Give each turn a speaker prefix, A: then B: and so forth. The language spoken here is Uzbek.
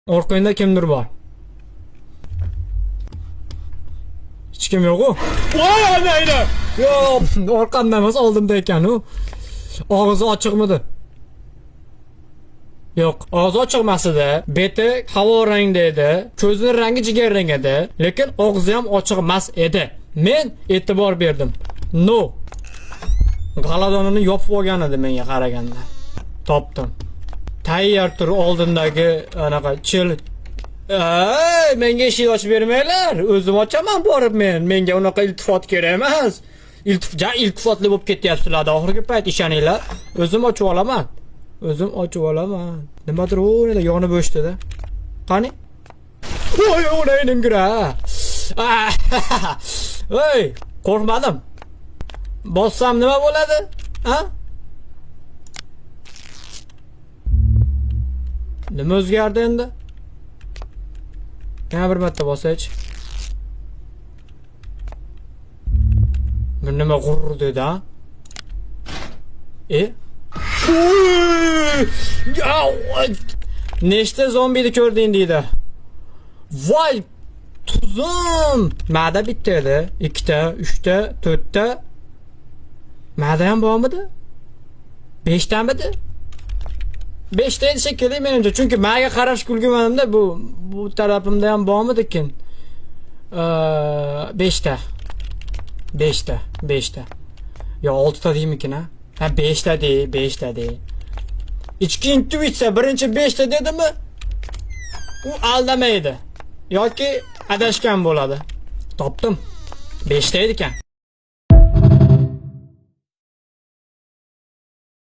A: Orqangda kimdir bor. Hech kim yo'q-u. Voy onangni! Yo'q, orqamda emas, oldimda ekan u. Og'zi ochiqmidi? Yo'q, og'zi ochiq emas edi. Beti havo rangda edi, ko'zining rangi jigarrang edi, lekin og'zi ham ochiq emas edi. Men e'tibor berdim. No. G'aladonini yopib olgan edi menga qaraganda. Topdim. Tayyor tur oldindagi anaqa chil. Ey, menga eshik ochib bermanglar. O'zim ochaman borib men. Menga unaqa iltifot kerak emas. Iltifotli bo'lib ketyapsizlar oxirgi payt, ishoninglar. O'zim ochib olaman. O'zim ochib olaman. Nimadir o'rnida yonib o'chdi-da. Qani? Voy, o'rningga. Ey, qo'rqmadim. Bossam nima bo'ladi? Ha? Nima o'zgardi endi? Yana bir marta bosaychi. Bir nima g'urr dedi, ha? E? Nechta zombini ko'rding deydi. Voy, tuzum. Ma'da bitta edi, ikkita, uchta, to'rtta. Ma'da ham bormidi? Beshtamidi? 5ta edi shekilli menimcha, chunki menga qarash kulgimanimda bu tarafimda ham bormidikin? 5ta. 5ta, 5ta. Yo 6 ta deymikin, ha? Ha, 5 ta dey, 5 ta dey. Ichki intuitsiya birinchi 5 ta dedimi? U aldamaydi yoki adashgan bo'ladi. Topdim. 5 ta edi ekan.